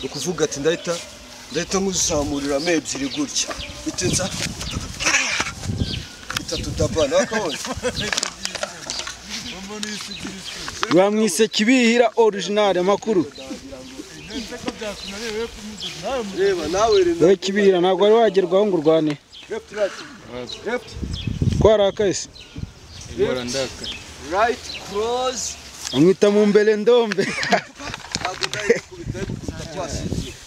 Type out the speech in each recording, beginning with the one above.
Ukuvuga ati ndahita nkuzamurira ebyiri gutya. Bitenza itatu daba nakabonye. Bamwise Kibihira original amakuru. Reba nawe reba. Kibihira ntabwo wari wagerwaho ngo urwane. Left right. Left. Twarakaye. Right cross. Amwita mu mbere ndombe.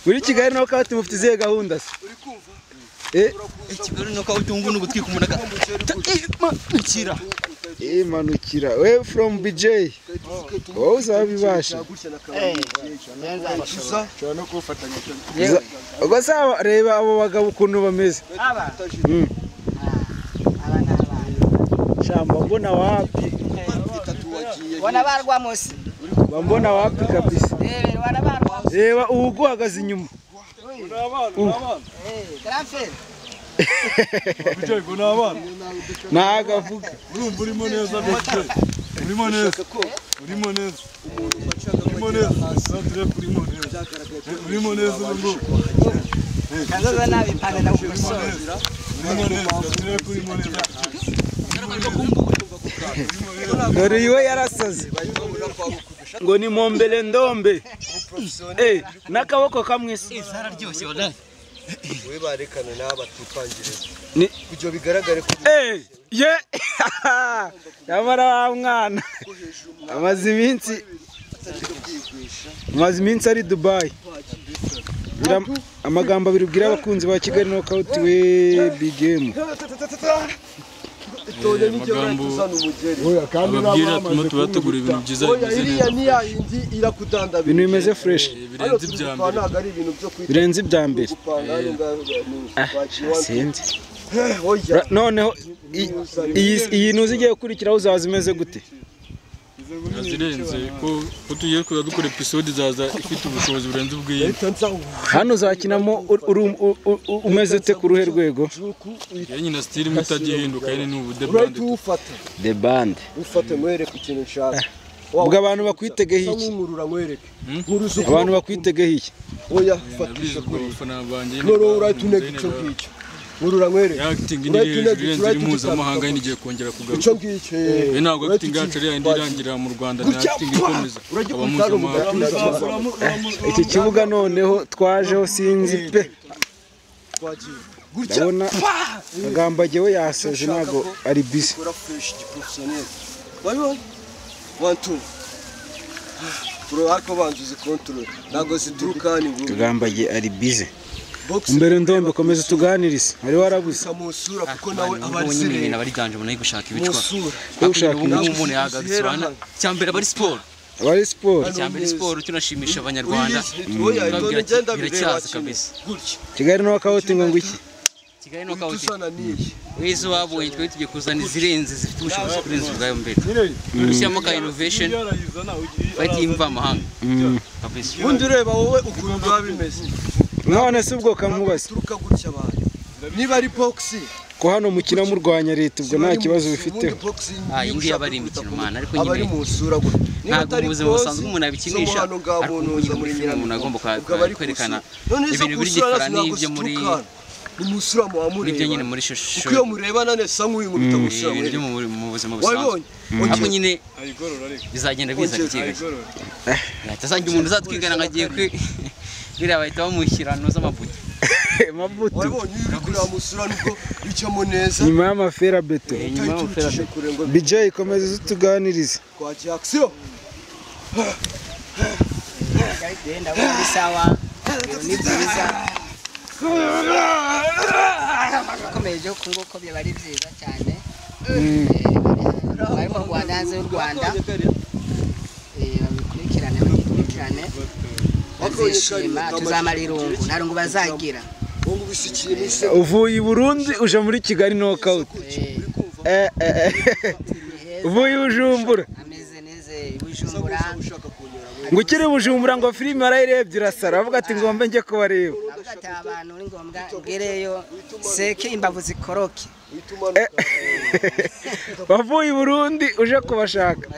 Muri Kigali Knockout mufite izihe gahunda se? Uri kumva? Kigali Knockout ngo nugutwika umuntu akira. Manukira. We from BJ. Wowe uzabibasha. Ubwo saba reba abo bagabo ukuntu bameze. Aba. Shamba mbona wapi? Wana barwa musi. Mbona wapi kabisa. Wana barwa. Reba uguhagaze inyuma. Transfer. Bijay ngo nabana. Nagavuga. Urumva urimo neza Bijay. Urimo neza. Urimo neza. Urimo neza. Urimo neza. Urimo neza ngo. Kazoza nabi pande na gukosora. Urimo neza. Urimo neza. Dore iwe yarasaze. Ngo ni mombele ndombe. Nakaboko kamwe se. Zararyoshye wallahi. We barekana n'aba tupangire. Ni kujo bigaragare ko ye yamara wa mwana. Amaze iminsi ari Dubai. Amagambo abiri ubwira abakunzi ba Kigali Knockout we big game. Amagambo ababwira tuma tubategura ibintu byiza bimeze neza. Ibintu bimeze fresh. Birenze ibya mbere. Birenze ibya mbere. Sinzi. Noneho iyi ntuzi igiye gukurikiraho uzaza imeze gute? Zirenze ko tugiye kuza dukora episode zaza ifite ubushobozi burenze ubwiye. Hano uzakinamo umeze ute ku ruhe rwego? Yeye na style imwe itagihinduka yene ni ubu the band. The band. Ufate mwereke ikintu nshaka. Ubwo abantu bakwitegeho iki? Abantu bakwitegeho iki? Oya fatisha kuri noro uratunega icyo ngicyo. Nkurura mwereke. Acting ni irenze mpuzamahanga inigiye kongera kugaruka. Icyo ngicyo. Ntabwo acting yacu ari yindi irangira mu Rwanda ni acting ikomeza. Aba mpuzamahanga. Iki kibuga noneho twajeho sinzi pe. Ndabona Kagambage we yasoje ntago ari busy. Kagambage ari busy. Mbere ndombe komeza tuganirize. Ari warabuze. Musura kuko nawe abari nyine abari ganje umuntu ari gushaka ibicwa. Gushaka umuntu yahagaritse cyambere abari sport. Abari sport. Cyambere sport tunashimisha abanyarwanda. Biracyaza kabisa. Kigali Knockout ngo iki? Kigali Knockout. Wizo wabonye twe tugiye kuzana izirenze zifite ubushobozi kurenza ubwayo mbere. Dushyiramo ka innovation. Bati imva mahanga. Kabisa. Ubundi ureba wowe ukuntu biba bimeze. None se ubwo kankubaze turuka gutya abantu niba ari box ko hano mukina murwanya leta ubwo nta kibazo bifiteho. Iyi ngiyi aba ari imikino mana ariko nyine abari mu sura gutya ntabwo mu buzima busanzwe umuntu abikinisha ariko umuntu agomba kwerekana ibintu biri gifara n'ibyo muri umusura muamureba nibyo nyine muri shusho kuko iyo murebana nesa nk'uyu nkubita musura ibyo mu buzima busanzwe ariko nyine bizagenda biza gake gake atazajya umuntu uzatwigana ngo agiye kwi biriya bahita bamushyira noza amabuto. Mabuto. Wabonye uri kureba musura nubwo bicamo neza. Nyuma y'amafera beto. BJ komeza utuganirize. Kwa action. Ndabona bisawa. Ni byiza. Komeje kunguko byaba ari byiza cyane. Bari mu Rwanda hanze y'u Rwanda. Babikurikirane bagikurikirane. Bazishima tuzamara irungu nta rungu bazagira. Uvuye i Burundi uje muri Kigali Knockout. Uvuye Bujumbura. Ameze neza Bujumbura. Ngo ukiri Bujumbura ngo filime arayirebye urasara avuga ati ngombe njye kubareba. Avuga ati abantu ni ngombwa ngereyo seke imbavu zikoroke. Wavuye i Burundi uje kubashaka.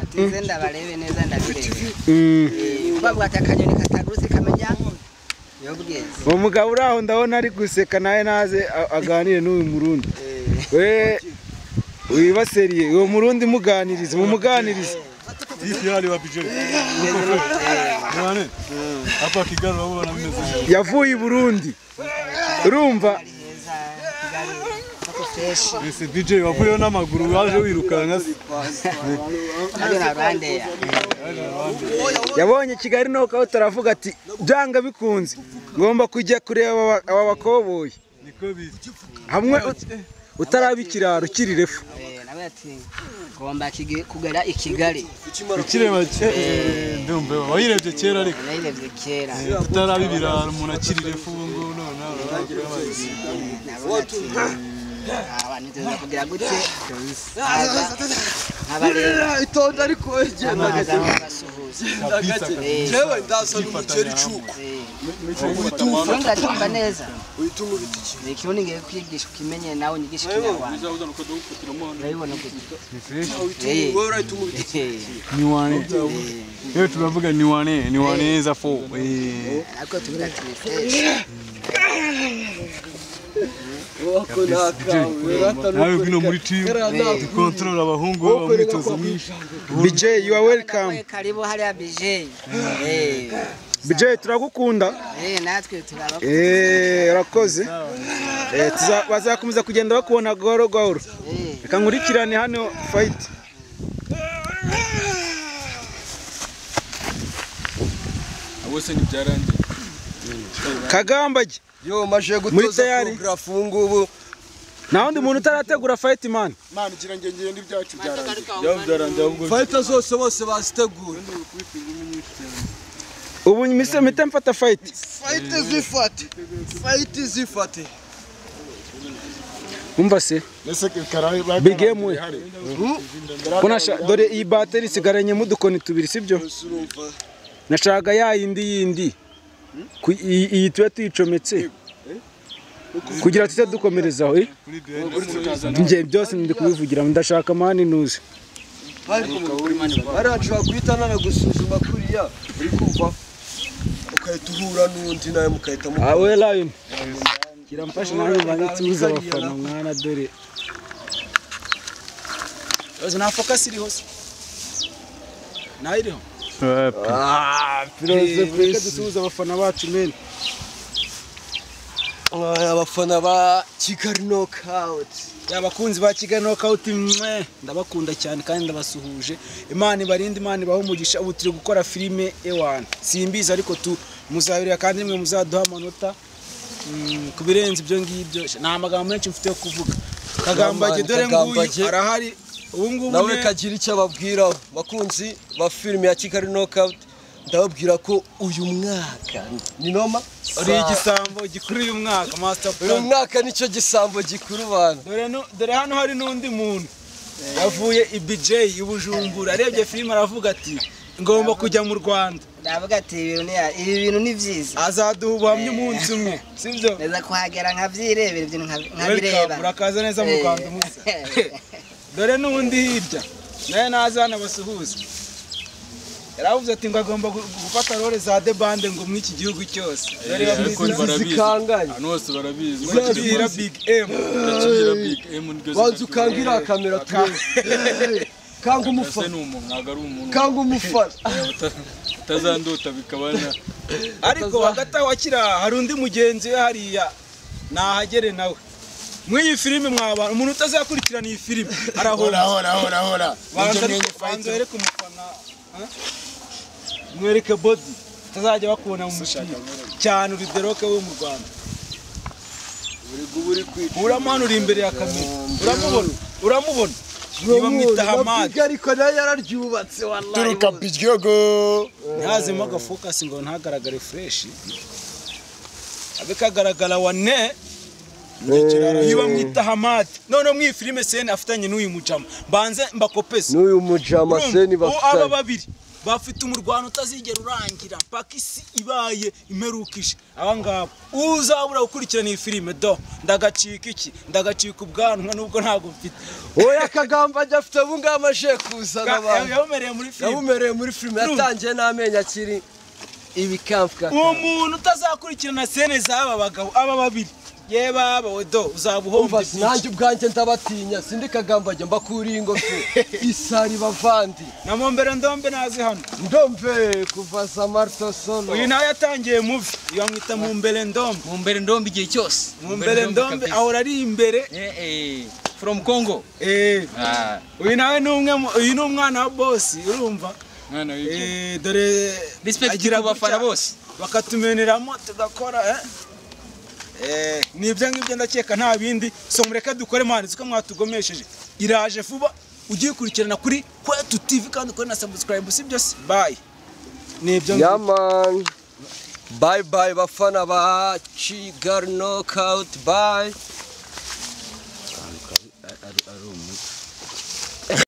Ati nze ndabarebe neza ndabirebe. Bavuga ati akanyoni katagurutse Akamenya yobweze. Uwo mugabo uri aho ndabona ari guseka nawe naze aganire n'uyu murundi. We wibaseriye uwo murundi muganirize mumuganirize. Ifi wa BJ. Mwane. Hapa Kigali urabona bimeze. Yavuye i Burundi. Urumva? Ese BJ wavuyeyo n'amaguru waje wirukanka se. Yabonye Kigali Knockout aravuga ati byanga bikunze ngomba kujya kureba aba bakoboyi. Niko biri. Hamwe utaraba ikiraro ukiri refu. Nawe ati ngomba kugera i Kigali. Ukireba ndumva wayirebye kera ariko. Nayirebye kera. Tutaraba ibiraro umuntu akiri refu ubu ngubu none. Abantu tuza kugira gute? Nkabareba. Itonda ariko genda gake. Jewe ndasana umuceri cuko. Urumva tumva neza. Uhita umubita iki? Ikirundi ngiye kwigisha ukimenye nawe unyigishe Ikinyarwanda. Urabibona gute? Wowe urahita umubita iki? Ni wane. Yewe turavuga ni wane, ni wane za fo. Ariko tuvuga ati ni fresh. Nawe ngwino muri team dukontorora abahungu b'amwitozo mwinshi. BJ you are welcome. Karibu hariya BJ. BJ turagukunda. Natwe turabakunda. Urakoze. Bazakomeza kugenda bakubona gahoro gahoro. Reka nkurikirane hano fight. Abo se ntibyarangiye. Kagambage. Yo maje gutoza choreograph ngubu. Nta wundi muntu utarategura fight man. Man gira nge ngiye n'ibyacu byarangiye. Byarangiye ahubwo. Fight zose bose baziteguye. Ubu mise mite mfata fight. Fight zifate. Fight zifate. Umva se. Big M we. Kunasha dore iyi battery isigaranye mu dukoni tubiri sibyo? Nashaka ya yindi yindi. Iyi tuwe tuyicometse kugira tute dukomerezaho ngiye byose ndi kubivugira ndashaka mani nuze arashaka guhita nana gusuzuma kuriya uri kumva ukahita uhura n'undi nawe mukahita mu awe lion kiramfasha nanjye banze abafana mwana dore na focus iriho se nayo iriho. Reka dusuhuze abafana bacu men. Abafana ba Kigali Knockout. Abakunzi ba Kigali Knockout mwe ndabakunda cyane kandi ndabasuhuje. Imana ibarinde, Imana ibahe umugisha. Ubu turi gukora filime ewana. Simbizi ariko tu muzabirira kandi nimwe muzaduha amanota kubirenze ibyo ngibyo. Nta magambo menshi mfite yo kuvuga. Kagambage dore nguyu arahari. Nawe kagira icyo ababwira bakunzi ba filime ya Kigali Knockout. Ndababwira ko uyu mwaka ni noma uri igisambo gikuru uyu mwaka master plan. Uyu mwaka nicyo gisambo gikuru bana. Dore hano hari n'undi muntu yavuye i BJ i Bujumbura arebye filime aravuga ati ngomba kujya mu Rwanda. Ndavuga ati ibi bintu ni byiza. Azaduha ubuhamya umunsi umwe sibyo? Neza kuhagera nkavyirebera ibintu nkabireba. Urakaza neza mu Rwanda musa. Dore n'undi hirya naye nazana basuhuza. Yaravuze ati ngo agomba gufata role za de bande ngo mwiki gihugu cyose. Dore zikanganye. Hano hose barabizi. Uzabira Big M. Ndakibira Big M ndigeze. Banzu kangira kamera turebe. Kanga umufana. Kanga umufana. Utazandota bikabana. Ariko hagati aho akira hari undi mugenzi we hariya nahagere nawe. Mw'iyi filime mwaba umuntu utazakurikirana iyi filime arahora. Hora hora hora. Banza wereke umufana. Mwereke body tazajya bakubona mu mupira cyane uri deroke wo mu Rwanda. Uramana uri imbere ya kamera uramubona uramubona niba mwita Hamad ariko nayo yararyubatse wallahi turuka Biryogo ntazemo agafocus ngo ntagaragare fresh abe kagaragara wane niba mwita Hamad none mwi filime sene afitanye n'uyu mujama mbanze mbakopese n'uyu mujama sene bafitanye aba babiri bafite umurwano utazigera urangira paka isi ibaye imperukije aba ngaba uzabura gukurikirana iyi filime do ndagacika iki ndagacika ubwanwa nubwo ntabwo mfite oya Kagamba ajya afite ubungama aje kuzana abantu yabumereye muri filime yabumereye muri filime yatangiye n'amenyo akiri Ibikamfuka. Umuntu utazakurikirana sene z'aba bagabo aba babiri, ye baba we do uzaba uhombye Umva, nanjye ubwanjye ndabatinya, sindi kagambage mbakuriye ingofero isari bavandi. Na Mombere Ndombe nazi hano. Ndombe kuva za Marto Solo. Uyu nawe yatangiye muvi, iyo bamwita Mumbere Ndombe. Mumbere Ndombe igihe cyose. Mumbere Ndombe ahora ari imbere. From Congo. Uyu nawe ni umwe, uyu ni umwana wa boss, urumva? Dore respect agira ku bafana bose bakatumeneramo tugakora. Nibyo ngibyo ndakeka nta bindi. So mureke dukore mwana, siko mwatugomesheje. Iraje vuba, ugiye kurikirana kuri Kwetu TV kandi ukore na subscribe, si byose. Bye. Nibyo ngibyo. Yeah man. Bye bye bafana ba Kigali Knockout. Bye.